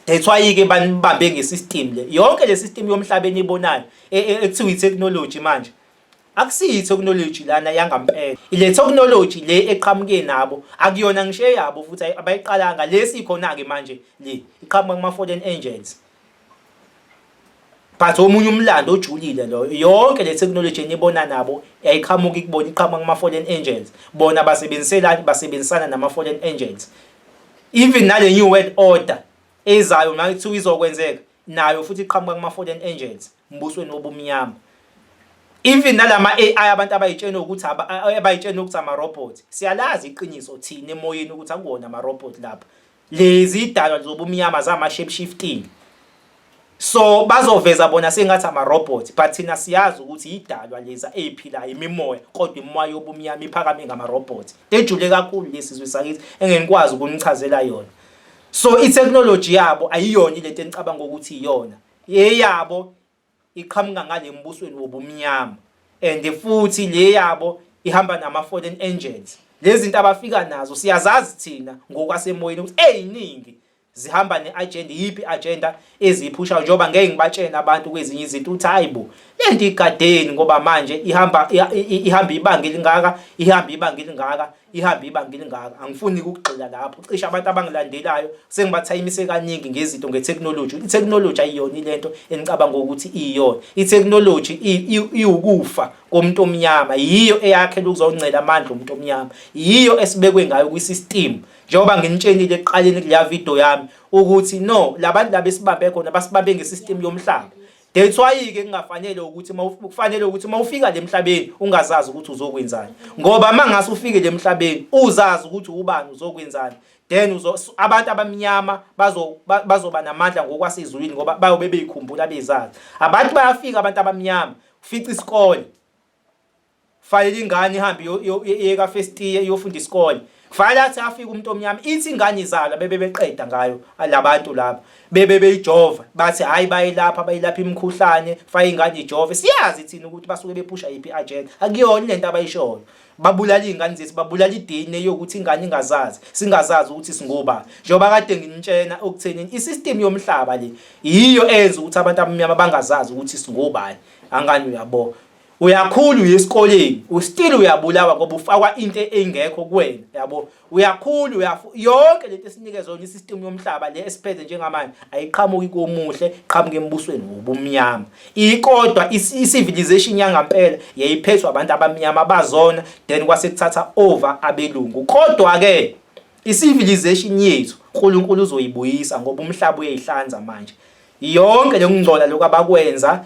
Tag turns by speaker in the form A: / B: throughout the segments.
A: That's why-ke banibambe nge-system le. Yonke le system yomhlaba eniyibonayo ekuthiwa i-technology manje. Akusiyo i-technology lana yangampela. Le technology le eqhamuke nabo akuyona ngisho eyabo futhi abayiqalanga le sikhona-ke manje le iqhamuka kuma-fallen angels. But omunye umlando ojulile loyo. Yonke le technology enibona nabo ayiqhamuki kubona iqhamuka kuma-fallen angels. Bona basebenziselani? Basebenzisana nama-fallen angels. Even nale new world order ezayo uma kuthiwa izokwenzeka nayo futhi iqhamuka kuma-fallen angels mbusweni wobumnyama. Even nalama AI abantu abayitshena ukuthi abayitshena ukuthi ama-robot. Siyalazi iqiniso thina emoyeni ukuthi akuwona ama-robot lapha. Lezi idalwa zobumnyama zama shape shifting. So bazoveza bona sengathi ama-robot but thina siyazi ukuthi idalwa leza ey'philayo imimoya kodwa imimoya yobumnyama iphakame ngama-robot. Ejule kakhulu lesizwe sakithi engengikwazi ukunichazela yona. So i-technology yabo ayiyona ilento enicabanga ukuthi iyona. Eyabo iqhamuka ngale mbusweni wobumnyama and futhi le yabo ihamba nama-fallen angels. Lezi zinto abafika nazo siyazazi thina ngokwasemoyeni ukuthi eziningi zihamba ne-agenda. Iyiphi i-agenda eziyiphushayo? Njengoba ngeke ngibatshene abantu kwezinye izinto ukuthi hayi bo, lento igadeni ngoba manje ihamba ihamba ibanga elingaka, ihamba ibanga elingaka, ihamba ibanga elingaka. Angifuni ukugxila lapho. Cishe abantu abangilandelayo sengibathayimise kaningi ngezinto nge-technology. I-technology ayiyona ilento enicabanga ukuthi iyona. I-technology iwukufa komuntu omnyama, yiyo eyakhela ukuzoncela amandla omuntu omnyama, yiyo esibekwe ngayo kwi-system. Njengoba nginitshenile ekuqaleni kuleya video yami ukuthi no, labantu laba esibambe khona basibambe nge-system yomhlaba. That's why-ke kungafanele ukuthi kufanele ukuthi uma ufika le emhlabeni ungazazi ukuthi uzokwenzani, ngoba uma ngase ufike le emhlabeni uzazi ukuthi ubani uzokwenzani, then abantu abamnyama bazoba namandla ngokwasezulwini ngoba bayobe beyikhumbula bezazi. Abantu bayafika, abantu abamnyama ufica isikole, fanele ingane ihambe iye ka-first year iyofunda isikole. Kufanele athi afike umuntu omnyama ithi ingane izalwa bebe beqeda ngayo labantu laba, bebe beyijova bathi hayi bayilapha, bayilapha imikhuhlane, fake ingane ijove. Siyazi thina ukuthi basuke bephusha yiphi i-agenda, akuyona lento abayishoyo. Babulala iy'ngane zethu, babulala i-DNA yokuthi ingane ingazazi, singazazi ukuthi singobani. Njengoba kade nginitshena okuthenini i-system yomhlaba le yiyo eyenza ukuthi abantu abamnyama bangazazi ukuthi singobani. Angani uyabo, uyakhula uye esikoleni u-still uyabulawa ngoba ufakwa into engekho kuwena yabo. Uyakhula yonke lento esinikezwe yona i-system yomhlaba le esiphethe njengamanje ayiqhamuki komuhle, iqhamuka embusweni wobumnyama. Ikodwa i-civilization yangampela yayiphethwe abantu abamnyama bazona, then kwase kuthatha over abelungu. Kodwa ke i-civilization yethu uNkulunkulu uzoyibuyisa ngoba umhlaba uyayihlanza manje. Yonke lokungcola lokhu abakwenza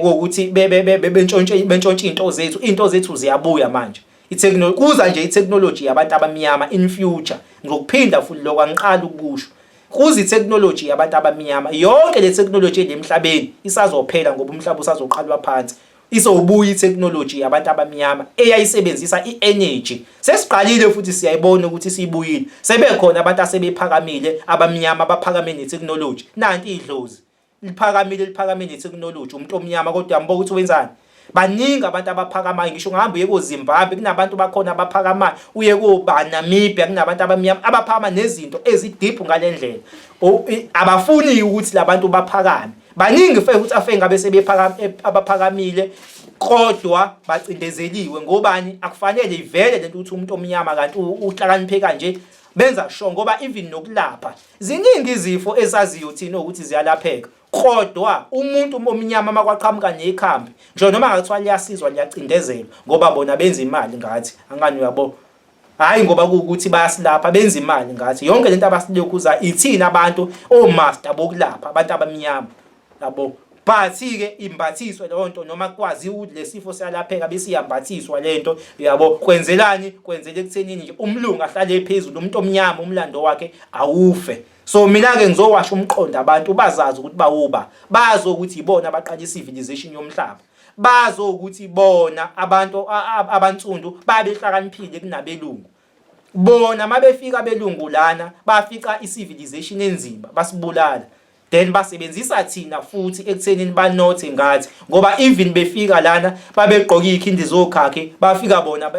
A: ukuthi bentshontshe bentshontshe into zethu, into zethu ziyabuya manje. I-technology kuza nje, i-technology yabantu abamnyama in future. Ngizokuphinda futhi lokho, angiqali ukusho. Kuza i-technology yabantu abamnyama. Yonke le technology emhlabeni isazophela ngoba umhlaba usazoqalwa phansi. Izobuya i-technology yabantu abamnyama eyayisebenzisa i-energy. Sesiqalile futhi siyayibona ukuthi sibuyile. Sebekhona abantu asebephakamile abamnyama abaphakame ne-technology. Nanti idlozi liphakamile, liphakame ne-technology umuntu omnyama, kodwa uyambuka ukuthi wenzani. Baningi abantu abaphakamayo, ngisho ungahamba uye koZimbabwe kunabantu bakhona abaphakamayo, uye koba Namibia kunabantu abamnyama abaphakama nezinto ezi-deep ngale ndlela. Abafuni ukuthi labantu baphakame. Baningi futhi ukuthi afe ngabe sebephakama abaphakamile kodwa bacindezeliwe ngobani. Akufanele ivele lento ukuthi umuntu omnyama kanti uhlakaniphe kanje. Benza sure ngoba even nokulapha ziningi izifo esaziyo thina ukuthi ziyalapheka, kodwa umuntu omnyama makwaqhamuka nekhambi ngisho noma ngathiwa liyasizwa liyacindezelwa ngoba bona benza imali ngathi. Angani uyabo, hayi ngoba kuwukuthi bayasilapha, benza imali ngathi. Yonke lento abasilokhuza ithina abantu o-master bokulapha abantu abamnyama yabo. But-ke imbathiswe leyo nto noma kwaziwa ukuthi lesifo siyalapheka bese iyambathiswa lento yabo. Kwenzelani? Kwenzela ekuthenini nje umlungu ahlale phezulu, umuntu omnyama umlando wakhe awufe. So mina-ke ngizowasha umqondo abantu bazazi ukuthi bawuba, bazi ukuthi ibona abaqala i-civilization yomhlaba, bazi ukuthi bona abantu abansundu babehlakaniphile kunabelungu. Bona mabefika abelungu lana bafica i-civilization enzima, basibulala, then basebenzisa thina futhi ekuthenini banothe ngathi, ngoba even befika lana babegqoka iy'khindi zokhakhi. Bafika bona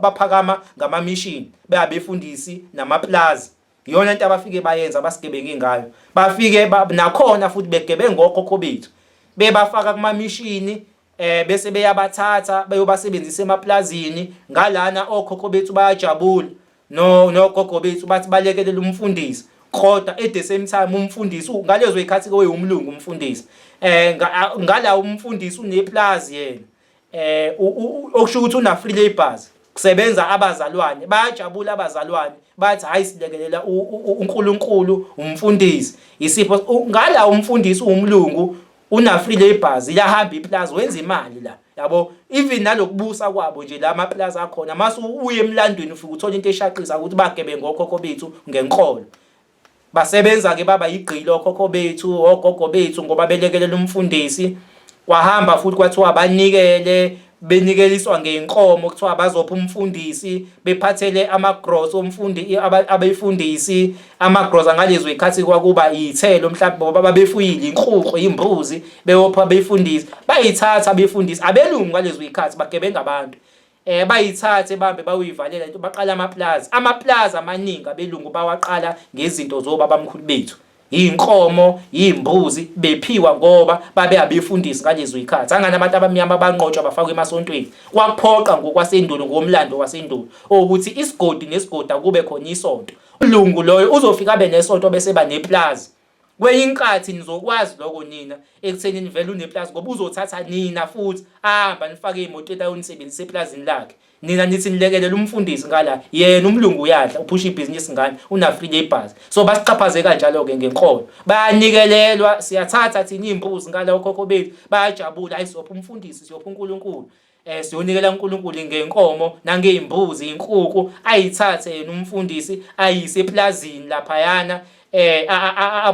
A: baphakama ngamamishini, bayabefundisi namaplazi. Iyona into abafike bayenza abasigebenge ngayo. Bafike nakhona futhi begebenga okhokho bethu. Bebafaka kumamishini bese beyabathatha beyobasebenzisa emaplazini ngalana okhokho bethu bayajabula no nogogo bethu bathi balekelela umfundisi kodwa at the same time umfundisi ngalezo zikhathi ke weyumlungu umfundisi ngala umfundisi uneplazi yena okusho ukuthi una free labors kusebenza abazalwane bayajabula abazalwane bathi hayi silekelela uNkulunkulu umfundisi isipho ngala umfundisi umlungu una free labors iyahamba iplaza wenza imali la yabo even nalokubusa kwabo nje la maplaza akhona mase uye emlandweni ufike uthola into eshaqisa ukuthi bagebengu okhokho bethu ngenkolo basebenza ke baba yigqila okhokho bethu ogogo bethu ngoba belekelela umfundisi kwahamba futhi kwathiwa banikele benikeliswa ngenkomo kuthiwa bazopha umfundisi bephathele amagross omfundi abefundisi amagross ngalezo zikhathi kwakuba iy'thelo mhlawumbe ngoba babefuyile inkukhu imbuzi beyopha abefundisi bayithatha abefundisi abelungu ngalezo zikhathi bagebenga abantu bayithathe bambe bayoyivalela into baqala amaplaza amaplaza amaningi abelungu bawaqala ngezinto zobabamkhulu bethu iy'nkomo iy'mbuzi bephiwa ngoba babe abefundisi ngalezo y'khathi angani abantu abamnyama banqotshwa bafakwa emasontweni kwakuphoqa ngokwasendulo ngokomlando wasendulo ukuthi isigodi nesigodi akube khona isonto umlungu loyo uzofika abe nesonto bese ba neplazi kwenye inkathi nizokwazi lokho nina ekutheni nivele uneplazi ngoba uzothatha nina futhi ahamba nifake ey'motweni ayonisebenzisa eplazini lakhe Nina nithi nilekelela umfundisi ngala yena umlungu uyadla uphusha ibhizinisi ngani una free labours so basixhaphaze kanjalo ke ngenkolo bayanikelelwa siyathatha thina imbuzi ngala okhokho bethu bayajabula ayisopha umfundisi siyopha uNkulunkulu siyonikela uNkulunkulu ngenkomo nangezimbuzi inkukhu ayithathe yena umfundisi ayise eplazini laphayana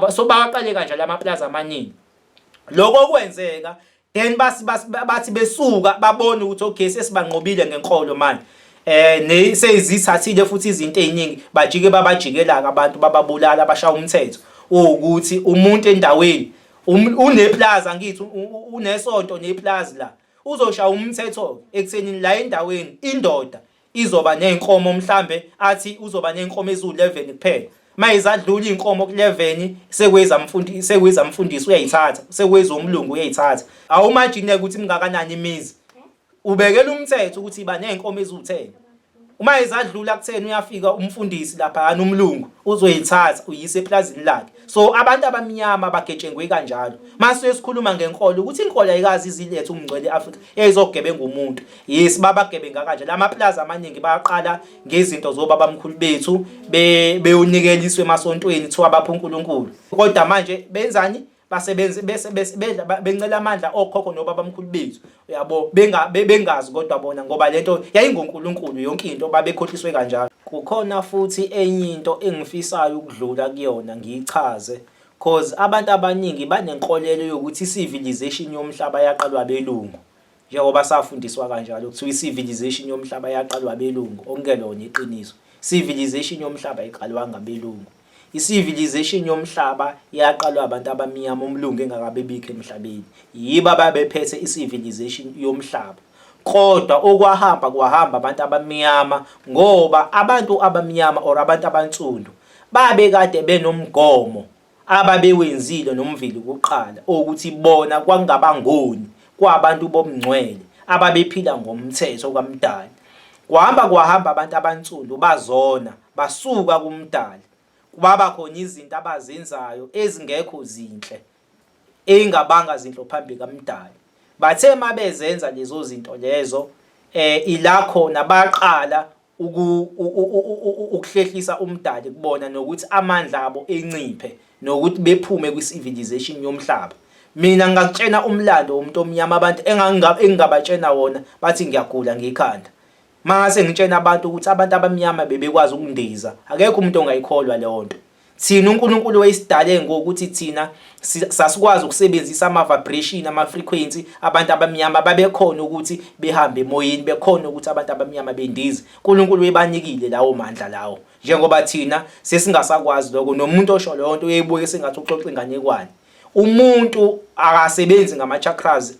A: so bawaqale kanjalo amaplaza amaningi lokho kwenzeka then basi bathi besuka babona ukuthi okay sesibanqobile ngenkolo manje ne sezithathile futhi izinto eziningi bajike babajikela abantu bababulala abashaya umthetho ukuthi umuntu endaweni uneplaza ngithi unesonto neplaza la uzoshaya umthetho ekutheni la endaweni indoda izoba nezinkomo mhlambe athi uzoba nezinkomo eziwu-11 kuphela mayizadlula inkomo ku-11 sekweza mfundi sekweza mfundisi uyayithatha sekweza umlungu uyayithatha awumagine ukuthi mingakanani imizi ubekela umthetho ukuthi iba nezinkomo eziwu-10 uma izadlula kutheni uyafika umfundisi lapha umlungu uzoyithatha uyise eplazini lakhe so abantu abamnyama bagetshengwe kanjalo mase sikhuluma ngenkolo ukuthi inkolo ayikazi izilethe umngcwele eAfrika ezogebenga umuntu yes babagebenga kanje lama plaza amaningi bayaqala ngezinto zobabamkhulu bethu beyonikeliswa emasontweni kuthiwa bapha uNkulunkulu kodwa manje benzani basebenzi bese bedla bencela amandla okhokho nobabamkhulu bethu uyabo bengazi kodwa bona ngoba lento yayingoNkulunkulu yonke into babekhohliswe kanjalo kukhona futhi enye into engifisayo ukudlula kuyona ngiyichaze cause abantu abaningi banenkolelo yokuthi civilization yomhlaba yaqalwa abelungu njengoba safundiswa kanjalo kuthiwa i-civilization yomhlaba yaqalwa abelungu okungelona iqiniso civilization yomhlaba iqalwanga abelungu I-civilization yomhlaba yaqalwa abantu abamnyama umlungu engakabe bikho emhlabeni yibo ababephethe i-civilization yomhlaba kodwa okwahamba kwahamba abantu abamnyama ngoba abantu abamnyama or abantu abansundu babekade benomgomo ababewenzile nomveli kuqala ukuthi bona kwangabangoni kwabantu bomngcwele ababephila ngomthetho kaMdali kwahamba kwahamba abantu abansundu bazona basuka kuMdali kwaba khona izinto abazenzayo ezingekho zinhle engabanga zinhlo phambi kaMdali bathe mabezenza lezo zinto lezo ila khona baqala ukuhlehlisa uMdali kubona nokuthi amandla abo enciphe nokuthi bephume kwi-civilization yomhlaba mina ngingakutshena umlando womuntu omnyama abantu engingabatshena wona bathi ngiyagula ngikhanda mase ngitshena abantu ukuthi abantu abamnyama bebekwazi ukundiza akekho umuntu ongayikholwa leyo nto thina uNkulunkulu wayesidale ngokuthi thina sasikwazi ukusebenzisa ama vibration ama frequency abantu abamnyama babekhona ukuthi behambe emoyeni bekhona ukuthi abantu abamnyama bendize uNkulunkulu webanikile lawo mandla lawo njengoba thina sesingasakwazi lokho nomuntu osho leyo nto uyeyibuke sengathi uxoxa inganekwane umuntu akasebenzi ngama chakras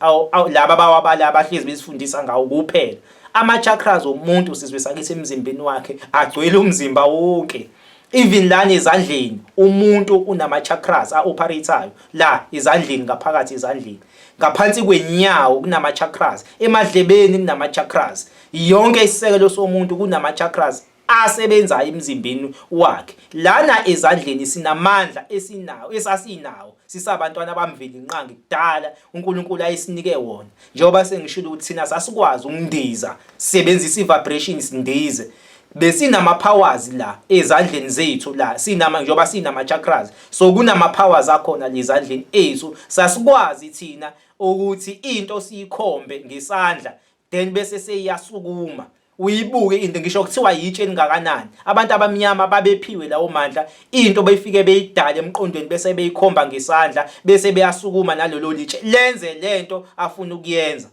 A: laba bawabala abahlezi besifundisa ngawo kuphela ama chakras omuntu sizwe sakithi emzimbeni wakhe agcwele umzimba wonke. Even lana ezandleni umuntu unama chakras a-operate-ayo la ezandleni, ngaphakathi ezandleni, ngaphansi kwenyawo kunama chakras, emadlebeni kunama chakras, yonke isisekelo somuntu kunama chakras asebenzayo emzimbeni wakhe. Lana ezandleni sinamandla esinawo, esasinawo sisabantwana baMvelinqangi kudala, uNkulunkulu ayesinike wona. Njengoba sengishilo ukuthi thina sasikwazi ukundiza, sisebenzisa i-vibration sindize. Besinama powers la ezandleni zethu la, sinama, njengoba sinama chakras, so kunama powers akhona lezandleni ethu. Sasikwazi thina ukuthi into siyikhombe ngesandla, then bese seyiyasukuma, uyibuke into, ngisho kuthiwa yitshe elingakanani. Abantu abamnyama babephiwe lawo mandla, into beyifike beyidale emqondweni bese beyikhomba ngesandla, bese beyasukuma nalolo litshe lenze lento afuna ukuyenza.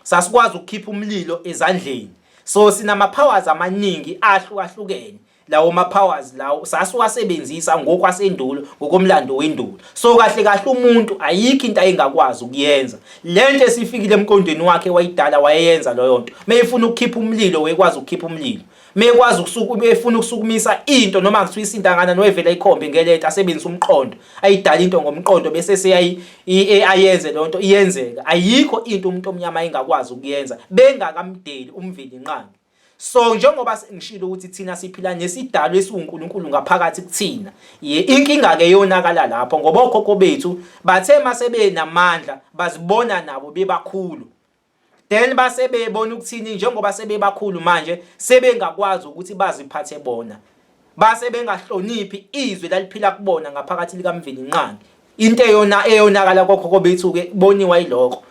A: Sasikwazi ukukhipha umlilo ezandleni. So sinama powers amaningi ahlukahlukene. Lawo ma powers lawo sasiwasebenzisa ngokwasendulo, ngokomlando wendulo. So kahle kahle umuntu ayikho into ayengakwazi ukuyenza. Lento esifikile emqondweni wakhe wayidala, wayeyenza leyo nto. Meyefuna ukukhipha umlilo, wayekwazi ukukhipha umlilo. Mekwazi ukusuka, efuna ukusukumisa into noma kuthiwa isintangana, wevela ikhombe ngelento, asebenzise umqondo, ayidala into ngomqondo, bese seyayi ayenze leyo nto iyenzeka. Ayikho into umuntu omnyama ayengakwazi ukuyenza bengakamdeli uMvelinqangi. So njengoba ngishilo ukuthi thina siphila nesidalo esiwuNkulunkulu ngaphakathi kuthina, inkinga ke yonakala lapho, ngoba okhokho bethu bathe mase benamandla bazibona nabo bebakhulu, then base bebona ukuthini, njengoba sebebakhulu manje sebengakwazi ukuthi baziphathe bona, base bengahloniphi izwi laliphila kubona ngaphakathi likaMvelinqangi. Into eyona eyonakala kokhokho bethu ke boniwa yilokho,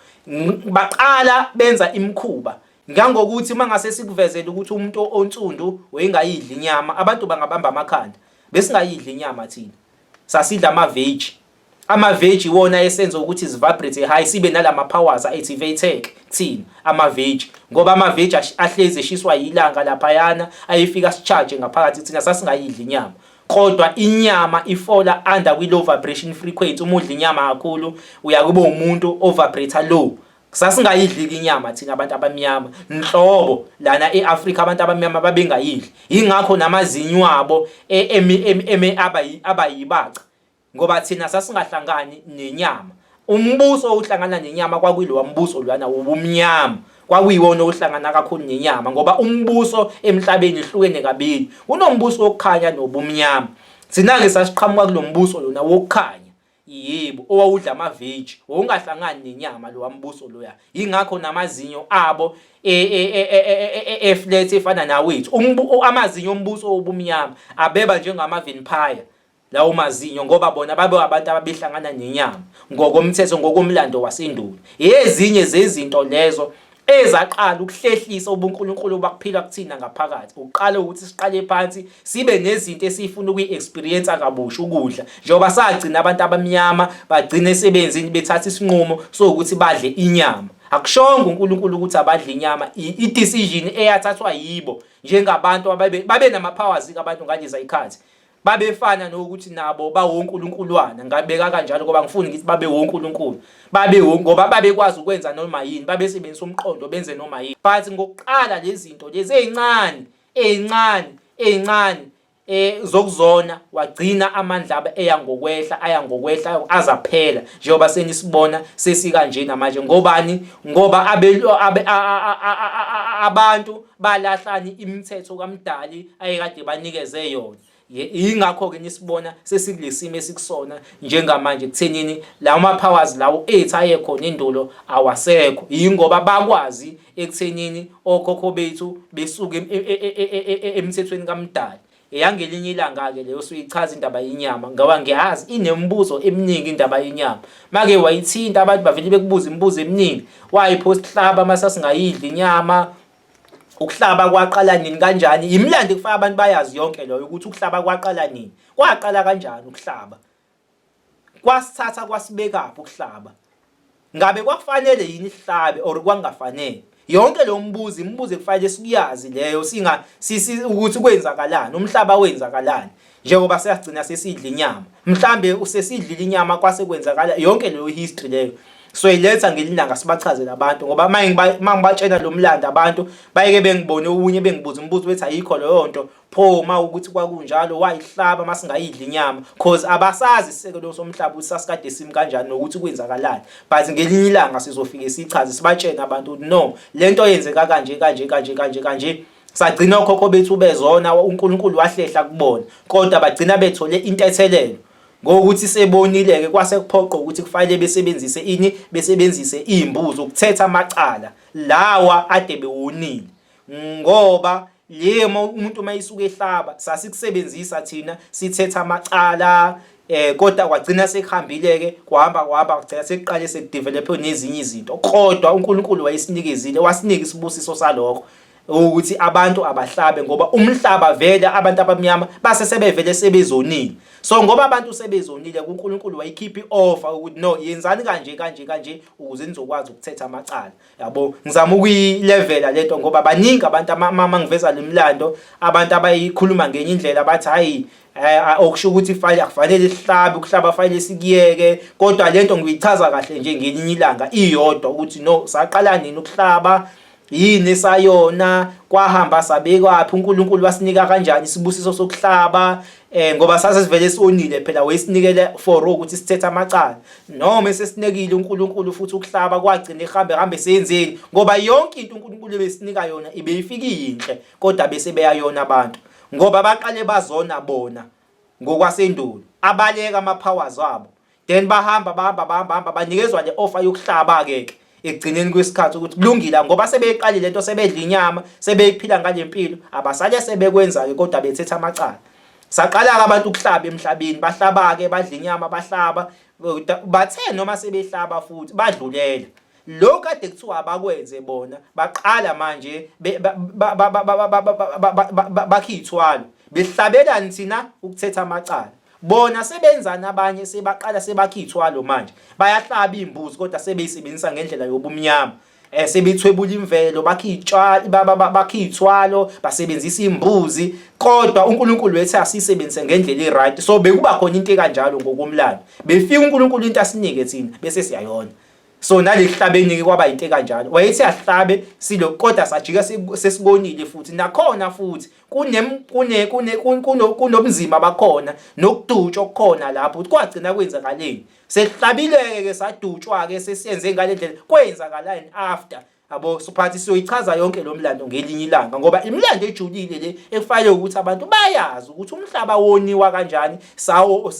A: baqala benza imikhuba ngangokuthi uma ngase sikuvezele ukuthi umuntu onsundu wayengayidli inyama, abantu bangabamba amakhanda. Besingayidli inyama thina, sasidla ama-veg. Ama-veg iwona esenza ukuthi zi-vibrate high, sibe nalama powers a-activate kuthina ama-veg, ngoba ama-veg ahlezi eshiswa yilanga laphayana, ayefika si-charge ngaphakathi. Thina sasingayidli inyama, kodwa inyama i-fall-a under kwi-low vibration frequency. Uma udla inyama kakhulu uyakuba umuntu o-vibrate low. Sasingayidli inyama thina abantu abamnyama nhlobo lana e-Afrika, abantu abamnyama babengayidli, yingakho namazinyo abo eme abayibaca, ngoba thina sasingahlangani nenyama. Umbuso ohlangana nenyama kwakuyilowa mbuso lwana wobumnyama, kwakuyiwona ohlangana kakhulu nenyama, ngoba umbuso emhlabeni ihlukene kabili, kunombuso wokukhanya nobumnyama. Thina-ke sasiqhamuka kulo mbuso lona wokukhanya, yebo, owawudla ama-veg, wawungahlangani nenyama lowa mbuso loya, yingakho namazinyo abo e-flat efana nawethu. Amazinyo ombuso wobumnyama abeba njengama-vampire lawo mazinyo, ngoba bona babe abantu ababehlangana nenyama ngokomthetho, ngokomlando wasendulo. Ezinye zezinto lezo ezaqala ukuhlehlisa ubuNkulunkulu bakuphila kuthina ngaphakathi, uqala ukuthi siqale phansi sibe nezinto esifuna ukuyi-experience kabusha ukudla, njengoba sagcina abantu abamnyama bagcina esebenzini bethatha isinqumo sokuthi badle inyama. Akushongo uNkulunkulu ukuthi abadle inyama, i-decision eyathathwa yibo njengabantu ababe babe nama-powers abantu ngaleza ikhathi, babefana nokuthi nabo bawonkulunkulwana, ngabeka kanjalo ngoba ngifuni ngithi babe wonkulunkulu, babe ngoba babekwazi ukwenza noma yini, babesebenzisa umqondo benze noma yini. But ngokuqala lezi zinto lezi ezincane ezincane ezincane zokuzona, wagcina amandla abo eya ngokwehla, aya ngokwehla, azaphela, njengoba senisibona sesikanjena manje. Ngobani? Ngoba abantu balahlani imithetho kaMdali ayekade banikeze yona. Yingakho-ke nisibona sesikulesimo esikusona njengamanje, kuthenini lawo ma-powers lawo ethu ayekhona endulo awasekho, yingoba bakwazi ekuthenini okhokho bethu besuke emthethweni kaMdali. Eyangelinye ilanga-ke leyo suyichaza indaba yenyama, ngoba ngiyazi inemibuzo eminingi indaba yenyama. Make wayithinta abantu bavele bekubuza imibuzo eminingi. Wayipho sihlaba uma sasingayidli inyama, ukuhlaba kwaqala nini, kanjani? Imilando ekufaka abantu bayazi yonke loyo, ukuthi ukuhlaba kwaqala nini, kwaqala kanjani ukuhlaba, kwasithatha kwasibekaphi ukuhlaba, ngabe kwakufanele yini sihlabe or kwakungafanele? Yonke lo mbuzo imibuzo ekufanele sikuyazi leyo, singa sisi ukuthi kwenzakalani, umhlaba wenzakalani njengoba siyagcina sesidla inyama, mhlambe usesidlile inyama kwase kwenzakala yonke leyo history leyo. Soyiletha ngelinye ilanga sibachazele abantu ngoba uma ngibatshena lo mlando abantu bayeke bengibone okunye bengibuza imibuzo bethi ayikho leyo nto. Pho uma ukuthi kwakunjalo wayihlaba masingayidli inyama cause abasazi isisekelo somhlaba ukuthi sasikade simi kanjani nokuthi kwenzakalani. But ngelinye ilanga sizofike sichaze sibatshene abantu ukuthi no lento yenzeka kanje kanje kanje kanje kanje. Sagcina okhokho bethu bezona uNkulunkulu wahlehla kubona kodwa bagcina bethole intethelelo ngokuthi sebonile-ke kwase kuphoqa ukuthi kufanele besebenzise ini besebenzise iy'mbuzi ukuthetha amacala lawa ade bewonile ngoba le umuntu uma isuke ehlaba sasikusebenzisa thina sithetha amacala eh kodwa kwagcina sekuhambile ke kwahamba kwahamba kwagcina sekuqale sekudevelop nezinye izinto kodwa uNkulunkulu wayesinikezile wasinika isibusiso salokho ukuthi abantu abahlabe ngoba umhlaba vele abantu abamnyama base sebevele sebezonile so ngoba abantu sebezonile uNkulunkulu wayikhipha ioffer ukuthi no yenzani kanje kanje kanje ukuze nizokwazi ukuthetha amacala yabo ngizama ukuyilevela lento ngoba baningi abantu ama ngiveza lemlando abantu abayikhuluma ngenye indlela bathi hayi eh, okusho ukuthi file akufanele sihlabe ukuhlaba file sikuyeke kodwa lento ngiyichaza kahle nje ngelinye ilanga iyodwa ukuthi no saqala nini ukuhlaba yini esayona kwahamba sabekwaphi uNkulunkulu wasinika kanjani isibusiso sokuhlaba eh ngoba sase sivele sonile phela wayesinikele for ukuthi sithethe amacala noma esesinekile uNkulunkulu futhi ukuhlaba kwagcina ehambe hambe senzeni ngoba yonke into uNkulunkulu ebesinika yona ibeyifika iyinhle kodwa bese beyayona abantu ngoba baqale bazona bona ngokwasendulo abaleka ama powers abo then bahamba bahamba bahamba hamba banikezwa le offer yokuhlaba ke ke ekugcineni kwesikhathi ukuthi kulungile ngoba sebeyiqalile lento sebedla inyama sebeyiphila ngale mpilo abasale sebekwenza-ke kodwa bethetha amacala saqala-ke abantu ukuhlaba emhlabeni bahlaba-ke badla inyama bahlaba bathe noma sebehlaba futhi badlulela lokhu kade kuthiwa abakwenze bona baqala manje bakhe iy'thwalo behlabelani thina ukuthetha amacala Bona sebenzani abanye sebaqala sebakha iy'thwalo manje. Bayahlaba iy'mbuzi kodwa sebeyisebenzisa ngendlela yobumnyama. Eh sebethwebula imvelo bakha iy'tshalo bakha iy'thwalo basebenzisa iy'mbuzi kodwa uNkulunkulu wethu asisebenzise ngendlela e-right. So bekuba khona into ekanjalo ngokomlando. Befika uNkulunkulu into asinike thina bese siyayona. So nalelihlabeni-ke kwaba into ekanjalo. Wayethi asihlabe silo kodwa sajika sesibonile futhi nakhona futhi kune kune kune kunobunzima bakhona nokudutshwa okukhona lapho ukuthi kwagcina kwenzakaleni. Sesihlabile-ke sadutshwa-ke sesiyenze ngale ndlela kwenzakalani after yabo siphathi siyoyichaza yonke lo mlando ngelinye ilanga ngoba imilando ejulile le ekufanele ukuthi abantu bayazi ukuthi umhlaba woniwa kanjani sawo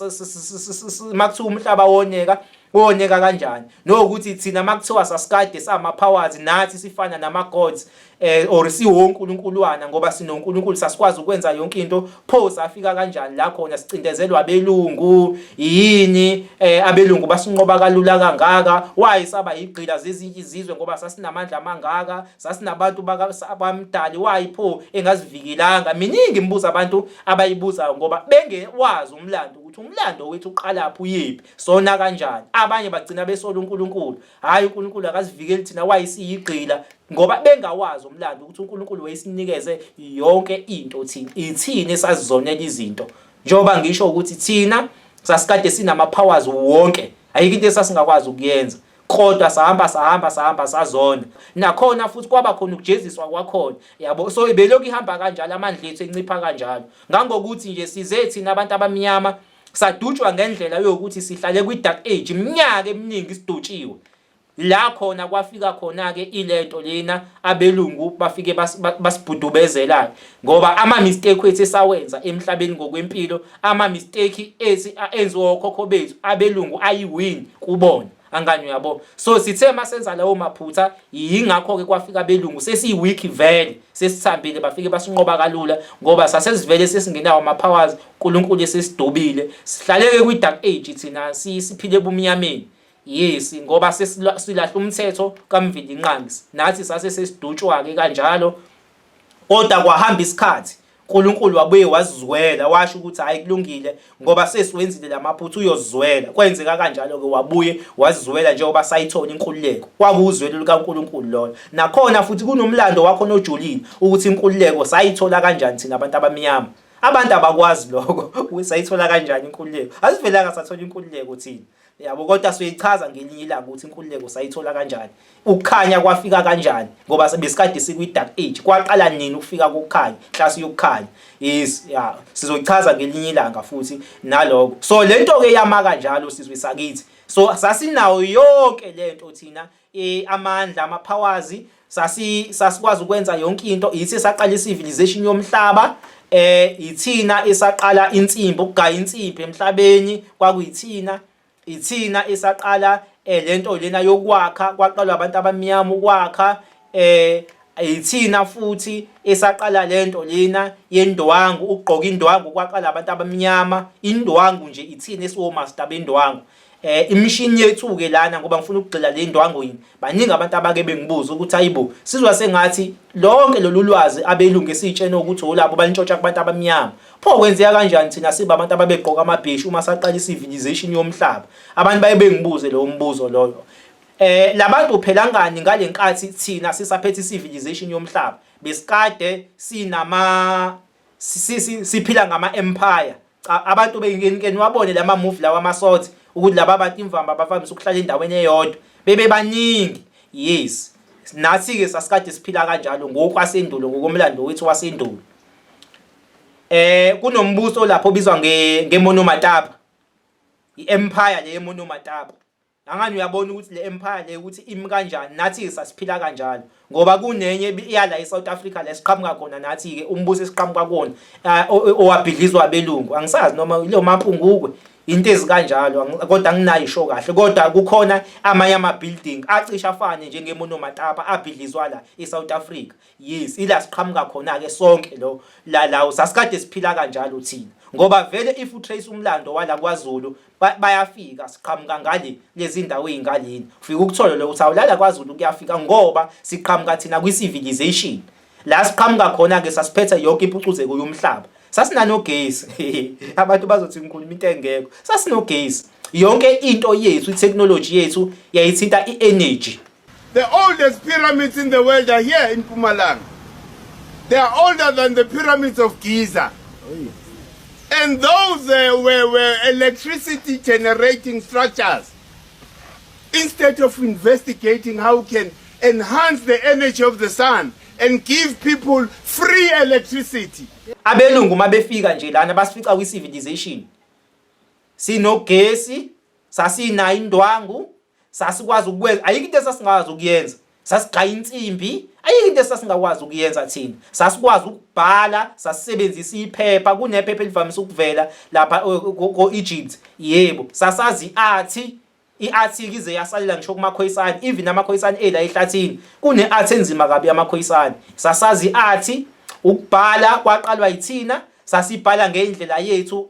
A: makuthiwa umhlaba woneka woneka kanjani nokuthi thina makuthiwa sasikade sama powers nathi sifana nama gods eh or siwonkulunkuluwana ngoba sinoNkulunkulu sasikwazi ukwenza yonke into pho safika kanjani la khona sicindezelwa abelungu yini eh abelungu basinqoba kalula kangaka why saba yigqila zezinye izizwe ngoba sasinamandla amangaka sasinabantu bamdali why pho engazivikelanga miningi imibuzo abantu abayibuzayo ngoba bengewazi umlando ukuthi umlando wethu uqalaphi uyephi sona kanjani abanye bagcina besola uNkulunkulu Hhayi uNkulunkulu akasivikeli thina wayesiyigqila ngoba bengawazi umlando ukuthi uNkulunkulu wayesinikeze yonke into thina ithini esazizonela izinto njengoba ngisho ukuthi thina sasikade sinama powers wonke ayikho into esasingakwazi ukuyenza kodwa sahamba sahamba sahamba sazona nakhona futhi kwaba khona ukujeziswa kwakhona yabo so ibelokhu ihamba kanjalo amandla ethu encipha kanjalo ngangokuthi nje size thina abantu abamnyama Sadutshwa ngendlela yokuthi sihlale kwi-dark age iminyaka eminingi sidutshiwe. La khona kwafika khona-ke ilento lena abelungu bafike basibhudubezela ngoba ama-mistake ethu esawenza emhlabeni ngokwempilo, ama-mistake ethi enziwa okhokho bethu abelungu ayi-win kubona. Angani uyabo? So sithe masenza lawo maphutha yingakho-ke kwafika abelungu sesiyi-weak vele sesithambile bafike basinqoba kalula ngoba sasesivele sesingenawo ama-powers uNkulunkulu esesidubile sihlaleke kwi-dark age thina siphile ebumnyameni yes ngoba sesilahla umthetho kaMvelinqangi nathi sase sesidutshwa-ke kanjalo kodwa kwahamba isikhathi uNkulunkulu wabuye wazizwela washo ukuthi hayi kulungile ngoba sesiwenzile lamaphutha uyozizwela kwenzeka kanjalo ke wabuye wazizwela njengoba sayithola inkululeko kwakuwuzwelo lukaNkulunkulu lona nakhona futhi kunomlando wakho nojulile ukuthi inkululeko sayithola kanjani thina abantu abamnyama. Abantu abakwazi lokho. Sayithola kanjani inkululeko? Asivelanga sathola inkululeko thina. Yabo kodwa siyoyichaza ngelinye ilanga ukuthi inkululeko sayithola kanjani. Ukukhanya kwafika kanjani ngoba besikade sikwi dark age. Kwaqala nini ukufika kokukhanya, inhlasi yokukhanya. Yes, ya sizoyichaza ngelinye ilanga futhi naloko. So lento ke yama kanjalo sizwe sakithi. So sasinawo yonke lento thina e, amandla ama powers sasi sasikwazi ukwenza yonke into yithi esaqala i-civilization yomhlaba eh ithina esaqala insimbi ukugaya insimbi emhlabeni kwakuyithina ithina esaqala eh lento lena yokwakha kwaqalwa abantu abamnyama ukwakha eh ithina futhi esaqala lento lena yendwangu ukugqoka indwangu kwaqala abantu abamnyama indwangu nje ithina esiwomaster bendwangu Eh imishini yethu ke lana ngoba ngifuna ukugxila le ndwangwini. Baningi abantu abake bengibuza ukuthi ayibo sizwa sengathi lonke lolu lwazi abelungu esitshena ukuthi olabo balintshontsha kubantu abamnyama. Pho kwenzeka kanjani thina siba abantu ababegqoka amabheshu uma saqala i-civilization yomhlaba? Abantu baye bengibuze lowo mbuzo loyo. Eh labantu phela ngani ngalenkathi thina sisaphethe i-civilization yomhlaba besikade sinama siphila ngama empire Cha abantu bengike niwabone lama movie lawa ama-sort ukuthi laba bantu imvama bavamise ukuhlala endaweni eyodwa bebe baningi yes nathi-ke sasikade siphila kanjalo ngokwasendulo ngokomlando wethu wasendulo eh kunombuso lapho obizwa nge ngemonomatapa i-empire le yemonomatapa Angani uyabona ukuthi le empire le ukuthi imi kanjani nathi sasiphila kanjalo ngoba kunenye iyala eSouth Africa la siqhamuka khona nathi ke umbuso esiqhamuka kuwona eh, owabhidlizwa abelungu angisazi noma lo mampungukwe into ezikanjalo kodwa anginayo isho kahle kodwa kukhona amanye ama building acishe afane njengemonomatapa abhidlizwa la eSouth Africa Yes, ila siqhamuka khona ke sonke lo la lawo sasikade siphila kanjalo thina. Ngoba vele if utrace umlando wala kwaZulu bayafika siqhamuka ngale lezi ndawo ezingaleni. Ufika ukuthole lo ukuthi awulala kwaZulu kuyafika ngoba siqhamuka thina kwi civilization. La siqhamuka khona ke sasiphethe yonke impucuzeko yomhlaba. Sasinanogesi. Abantu bazothi ngikhuluma into engekho. Sasinogesi. Yonke into yethu, i-technology yethu yayithinta i-energy.
B: The oldest pyramids in the world are here in Mpumalanga. They are older than the pyramids of Giza. And those uh, were, were electricity generating structures. Instead of investigating how we can enhance the energy of the sun and give people free electricity.
A: Abelungu mabefika nje lana basifica kwi civilization. Sinogesi, sasinayo indwangu, sasikwazi ukwenza ayikho into esasingakwazi ukuyenza sasigaya insimbi ayikho into esasingakwazi ukuyenza thina sasikwazi ukubhala sasisebenzisa iphepha kunephepha elivamise ukuvela lapha ko-Egypt yebo sasazi i-art i-art ize yasalela ngisho kumaKhoisan even amaKhoisan ela ehlathini kune-art enzima kabi yamaKhoisan sasazi i-art ukubhala kwaqalwa yithina sasibhala ngendlela yethu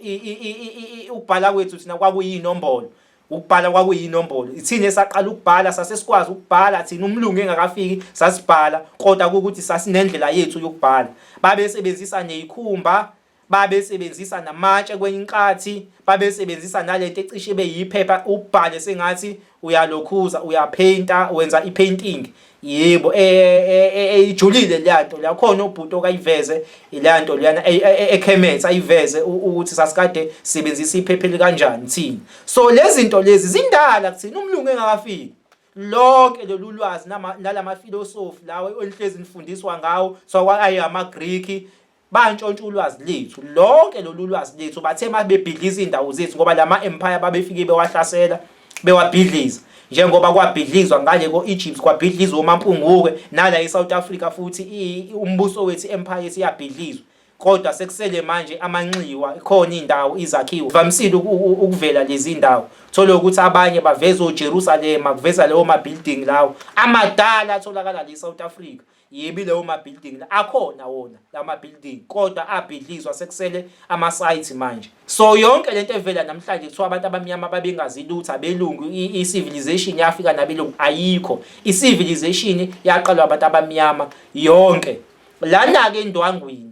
A: ukubhala kwethu thina kwakuyinombolo Ukubhala kwakuyinombolo. Ithina esaqala ukubhala sasesikwazi ukubhala thina umlungu engakafiki sasibhala kodwa kuwukuthi sasinendlela yethu yokubhala. Babesebenzisa neyikhumba, babesebenzisa namatshe kwenye inkathi, babesebenzisa nalento ecishe ibe yiphepha ubhale sengathi uyalokhuza uyapheyinta wenza i-painting. Yebo ejulile leya nto leya khona ubhuti okayiveze leya nto leyana eKhemethe ayiveze ukuthi sasikade sisebenzisa iphepha elikanjani thina. So lezi zinto lezi zindala kuthina umlungu engakafiki. Lonke lolu lwazi nalama philosophy lawa enihlezi nifundiswa ngawo so ayama Greek Bantshontsha ulwazi lethu, lonke lolu lwazi lethu bathe uma bebhidliza iy'ndawo zethu ngoba la ma-empire babefike bewahlasela bewabhidliza njengoba kwabhidlizwa ngale ko-Egypt kwabhidlizwa oMampungukwe nala e-South Africa futhi umbuso wethu i-empire yethu iyabhidlizwa kodwa sekusele manje amanxiwa khona indawo izakhiwo vamisile ukuvela lezi ndawo thole ukuthi abanye baveza oJerusalema kuveza leyo ma building lawo amadala atholakala le South Africa Yebo ilewo ma building la akhona wona lama building kodwa abhidlizwa sekusele ama site manje. So yonke lento evela namhlanje kuthiwa abantu abamnyama babengazi lutho abelungu i civilization yafika nabelungu ayikho. I civilization yaqalwa abantu abamnyama yonke. Lana ke endwangwini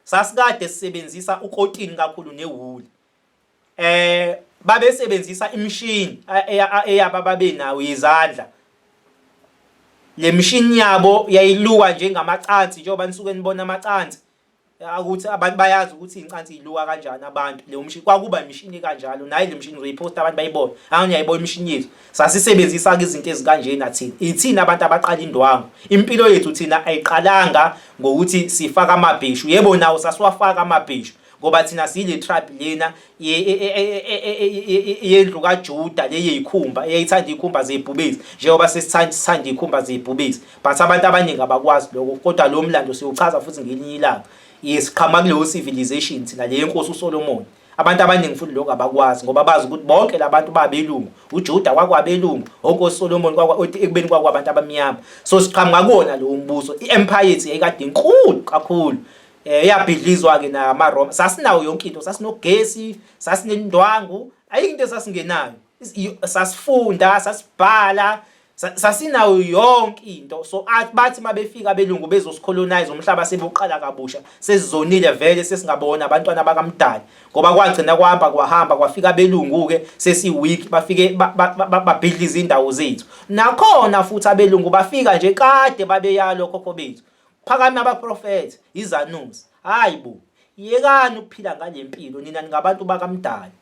A: sasikade sisebenzisa ukotini kakhulu newuli. Eh babesebenzisa imishini eyaba babenayo yezandla. Le mishini yabo yayiluka njengamacansi njengoba nisuke nibona amacansi. Ukuthi abantu bayazi ukuthi iy'ncansi y'luka kanjani abantu. Leyo mshini kwakuba imishini kanjalo, nayi le mishini ngizoyiphosta abantu bayibone. Angithi niyayibona imishini yethu. Sasisebenzisa-ke izinto ezikanjena thina. Ithina abantu abaqala indwangu. Impilo yethu thina ayiqalanga ngokuthi sifaka amabheshu. Yebo nawo sasiwafaka amabheshu ngoba thina siyile tribe lena yendlu kaJuda le yeyikhumba eyayithanda izikhumba zebhubesi njengoba sesithanda sithanda izikhumba zebhubesi but abantu abaningi abakwazi lokho kodwa lo mlando siyochaza futhi ngelinye ilanga yesiqhamuka kuleyo civilization thina le yenkosi uSolomon. Abantu abaningi futhi lokho abakwazi ngoba bazi ukuthi bonke labantu babelungu. UJuda kwakwabelungu, onkosi Solomon kwakwa ekubeni kwakwabantu abamnyama. So siqhamuka kuwona lowo mbuso. I-empire yethu yayikade inkulu kakhulu. Eh yabhidlizwa ke namaRoma. Sasinawo yonke into, sasinogesi, sasinendwangu, ayikho into esasingenayo. Sasifunda, sasibhala, Sasinayo yonke into so bathi mabefika abelungu bezosicolonize umhlaba sebuqala kabusha sesizonile vele sesingabona abantwana bakamdali ngoba kwagcina kwahamba kwahamba kwafika abelungu ke sesi weak bafike babhidliza indawo zethu nakhona futhi abelungu bafika nje kade babeyalo khokho bethu phakame abaprofethi izanusi hayi bo yekani ukuphila ngalempilo nina ningabantu bakamdali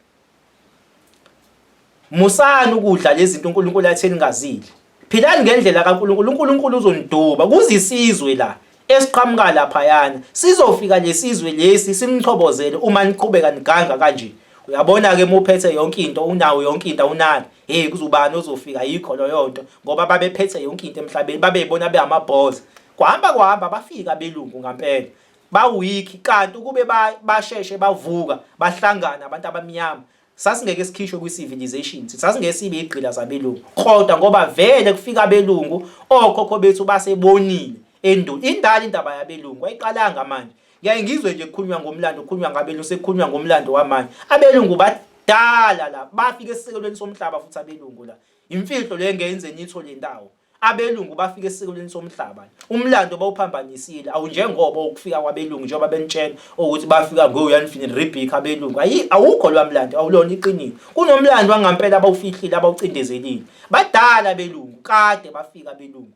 A: Musani ukudla lezi zinto uNkulunkulu athe ningazidli. Philani ngendlela kaNkulunkulu, uNkulunkulu uzoniduba. Kuze isizwe la esiqhamuka laphayana sizofika lesizwe lesi simchobozele uma niqhubeka niganga kanje. Uyabona-ke uma uphethe yonke into unawo yonke into awunaki. Hey kuzobani ozofika yikho leyo nto ngoba babephethe yonke into emhlabeni babeyibona behamabhoza. Kwahamba kwahamba bafika abelungu ngampela. Ba-weak kanti ukube basheshe bavuka bahlangana abantu abamnyama sasingeke sikhishwe kwi-civilization sasingeke sibe igqila zabelungu kodwa ngoba vele kufika abelungu okhokho bethu basebonile endulo indala indaba yabelungu ayiqalanga manje ngiyaye ngizwe nje kukhulunywa ngomlando kukhulunywa ngabelungu sekukhulunywa ngomlando wamanje abelungu badala la bafika esisekelweni somhlaba futhi abelungu la imfihlo le ngenze nithole indawo Abelungu bafika esisekelweni somhlaba. Umlando bawuphambanisile awunjengoba ukufika kwabelungu njengoba benitshela ukuthi bafika ngoYan van Riebeeck abelungu. Ayi awukho lwa mlando awulona iqiniso. Kunomlando wangampela abawufihlile abawucindezelile. Badala abelungu kade bafika abelungu.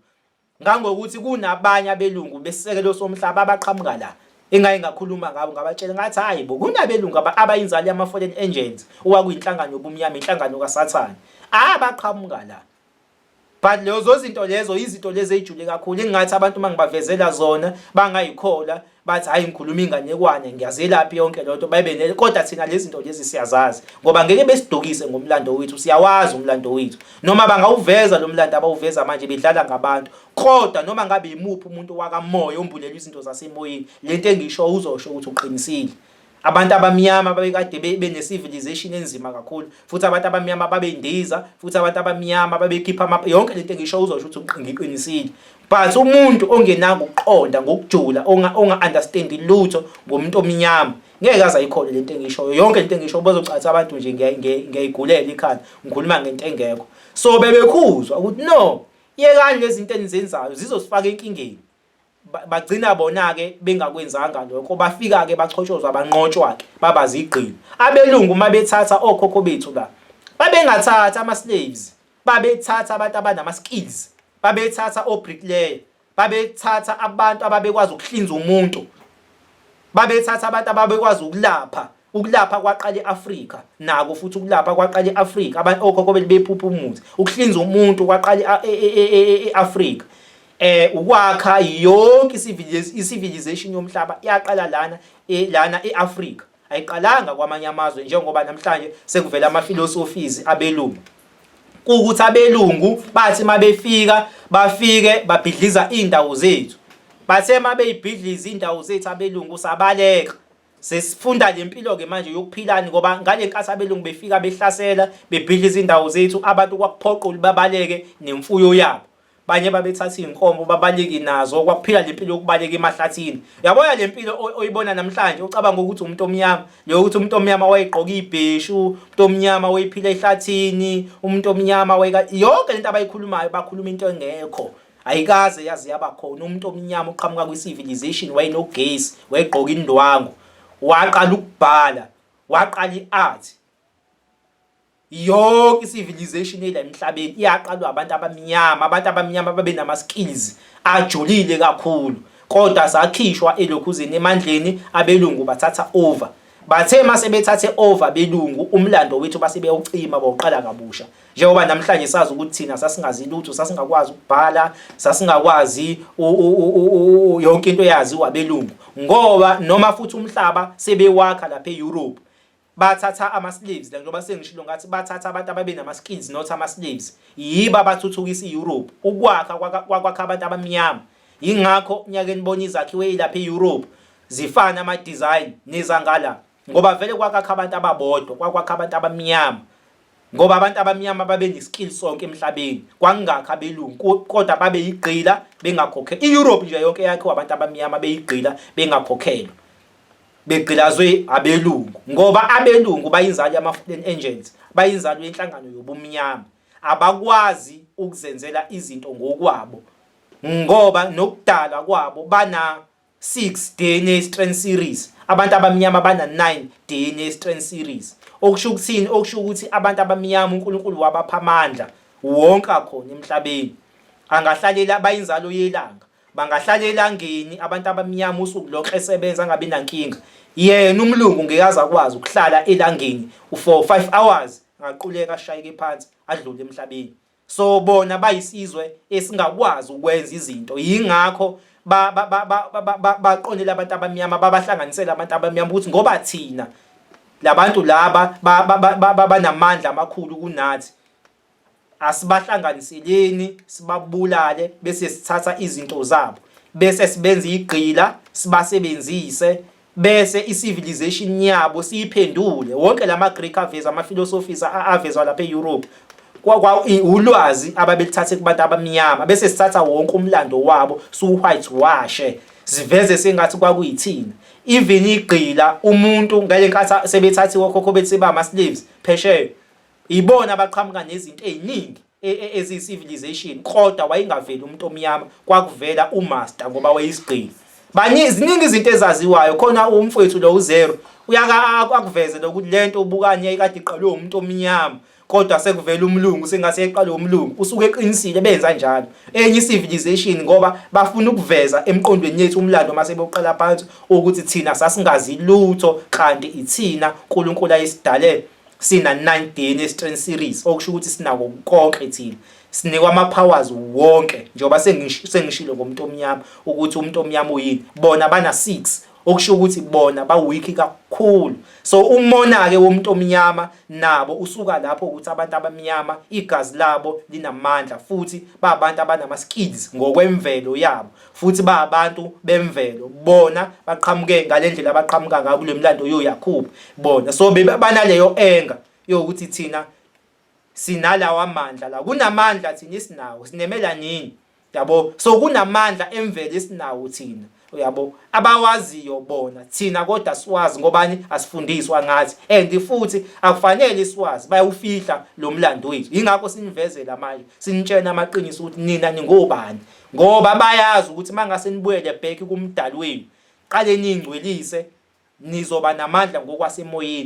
A: Ngangokuthi kunabanye abelungu besisekelo somhlaba abaqhamuka la. Engake ngakhuluma ngabo ngabatshela ngathi hayi bo kunabelungu abayinzalo yama-fallen angels okwakuyinhlangano yobumnyama inhlangano kaSathane abaqhamuka la. But lezo zinto lezo izinto lezi ezijule kakhulu engathi abantu uma ngibavezela zona bangayikholwa bathi hayi ngikhuluma inganekwane ngiyazelaphi yonke lento babe ne kodwa thina lezi zinto lezi siyazazi ngoba ngeke besidukise ngomlando wethu siyawazi umlando wethu noma bangawuveza lo mlando abawuveza manje bedlala ngabantu kodwa noma ngabe imuphi umuntu wakamoya ombulelwa izinto zasemoyeni lento engisho uzosho ukuthi uqinisile Abantu abamnyama babekade bene-civilization enzima kakhulu futhi abantu abamnyama babendiza futhi abantu abamnyama babekhipha ama yonke lento engisho uzosho ukuthi ngiqinisile but umuntu ongenako ukuqonda ngokujula onga-understandi lutho ngomuntu omnyama ngeke aze ayikholwe lento engishoyo yonke lento engishoyo bazocatha abantu nje ngiyayigulela ikhanda ngikhuluma ngento engekho so bebekhuzwa ukuthi no yekani lezi zinto enizenzayo zizosifaka enkingeni Bagcina bona-ke bengakwenzanga lokho, bafika-ke bachotshozwa banqotshwa-ke baba zigqila. Abelungu uma bethatha okhokho bethu la, babengathathi ama-slaves, babethatha abantu abanama-skills, babethatha o-bricklayer, babethatha abantu ababekwazi ukuhlinza umuntu, babethatha abantu ababekwazi ukulapha. Ukulapha kwaqala e-Afrika, nako futhi ukulapha kwaqala e-Afrika, abantu okhokho bethu bephupha umuthi. Ukuhlinza umuntu kwaqala e-Afrika. Eh ukwakha yonke i-civilization yomhlaba yaqala lana e, lana e-Afrika. Ayiqalanga kwamanye amazwe njengoba namhlanje sekuvela ama-philosophies abelungu. Kuwukuthi abelungu bathi mabefika bafike babhidliza indawo zethu. Bathe mabeyibhidliza indawo zethu abelungu sabaleka. Sesifunda le mpilo-ke manje yokuphilani ngoba ngale nkathi abelungu befika behlasela bebhidliza indawo zethu abantu kwakuphoqa ukuthi babaleke nemfuyo yabo. Banye babethatha iy'nkomo babaleke nazo kwakuphila le mpilo yokubaleka emahlathini. Uyabona le mpilo oyibona namhlanje ucabanga ukuthi umuntu omnyama leyo ukuthi umuntu omnyama wayegqoka ibheshu, umuntu omnyama wayephila ehlathini, umuntu omnyama wayeka yonke lento abayikhulumayo bakhuluma into engekho. Ayikaze yaze yaba khona umuntu omnyama oqhamuka kwi-civilization wayenogesi, wayegqoka indwangu, waqala ukubhala, waqala i-art. Yonke i-civilization ela emhlabeni iyaqalwa abantu abamnyama, abantu abamnyama babe nama-skills ajulile kakhulu. Kodwa sakhishwa elokhuzeni emandleni abelungu bathatha over. Bathe mase bethathe over abelungu umlando wethu base beyawucima bawuqala kabusha. Njengoba namhlanje sazi ukuthi thina sasingazi lutho, sasingakwazi ukubhala, sasingakwazi yonke into eyaziwa abelungu. Ngoba noma futhi umhlaba sebewakha lapha e-Europe bathatha ama-slaves la njengoba sengishilo ngathi bathatha abantu ababenama-skills not ama-slaves yibo abathuthukisa i-Europe ukwakha kwakwakha abantu abamnyama yingakho nyake nibona izakhiwo eyilapha e-Europe zifana ama-design nezangala ngoba vele kwakwakha abantu ababodwa kwakwakha abantu abamnyama ngoba abantu abamnyama babeneskill sonke emhlabeni kwakungakho abelungu kodwa babeyigqila bengakhokhelwa i-Europe nje yonke yakhiwa abantu abamnyama beyigqila bengakhokhelwa begqilazwe abelungu ngoba abelungu bayinzalo yama-fallen angels bayinzalo yenhlangano yobumnyama abakwazi ukuzenzela izinto ngokwabo ngoba nokudala kwabo bana 6 DNA strand series abantu abamnyama bana 9 DNA strand series okusho ukuthini okusho ukuthi abantu abamnyama uNkulunkulu wabapha amandla wonke akhona emhlabeni angahlalela bayinzalo yelanga Bangahlala elangeni abantu abamnyama usuku lonke esebenza angabi nankinga. Yena umlungu ngeke aze akwazi ukuhlala elangeni for 5 hours angaquleka ashayeke phansi adlule emhlabeni. So bona bayisizwe esingakwazi ukwenza izinto yingakho baqonela abantu abamnyama babahlanganisela abantu abamnyama ukuthi ngoba thina labantu laba banamandla amakhulu kunathi Asibahlanganiseleni sibabulale bese sithatha izinto zabo bese sibenza igqila sibasebenzise bese i-civilization yabo siyiphendule wonke lama Greek aveza ama philosophies avezwa lapha e-Europe ulwazi ababelithathe kubantu abamnyama bese sithatha wonke umlando wabo siwu-white washe siveze sengathi kwakuyithina even igqila umuntu ngale nkathi sebethathiwe okhokho bethu sebama-slaves phesheya Ibona abaqhamuka nezinto eziningi e, e, eziyi-civilization kodwa wayengaveli umuntu omnyama kwakuvela umaster ngoba wayeyisigqila. Baningi ziningi izinto ezaziwayo khona umfowethu lo uZero uyaka akuveze lokuthi lento ubukanye yayikade iqalwe umuntu omnyama kodwa sekuvela umlungu sengase eqalwe umlungu usuke eqinisile benza njalo enye civilization ngoba bafuna ukuveza emqondweni yethu umlando mase bewuqala phansi ukuthi thina sasingazi lutho kanti ithina uNkulunkulu ayesidale Sina 9 DNA strand series okusho ukuthi sinako konke thina. Sinikwa ama powers wonke njengoba sengishilo ngomuntu omnyama ukuthi umuntu omnyama uyini. Bona bana 6 okusho ukuthi bona ba weak kakhulu. So umona ke womuntu omnyama nabo usuka lapho ukuthi abantu abamnyama igazi labo linamandla futhi babantu abanama skills ngokwemvelo yabo. futhi babantu bemvelo bona baqhamuke ngalendlela abaqhamuka ngayo kule mlando yoYakubu bona so banaleyo anger yokuthi thina sinalawa mandla la kunamandla thina esinawo sinemelanin yabo so kunamandla emvelo esinawo thina uyabo abawaziyo bona thina kodwa siwazi ngobani asifundiswa ngathi and futhi akufanele siwazi bayawufihla lo mlando wethu yingakho sinivezela manje sinitshena amaqiniso ukuthi nina ningobani Ngoba bayazi ukuthi mangase nibuyele back kuMdali wenu, qale niyingcwelise, nizoba namandla ngokwasemoyeni.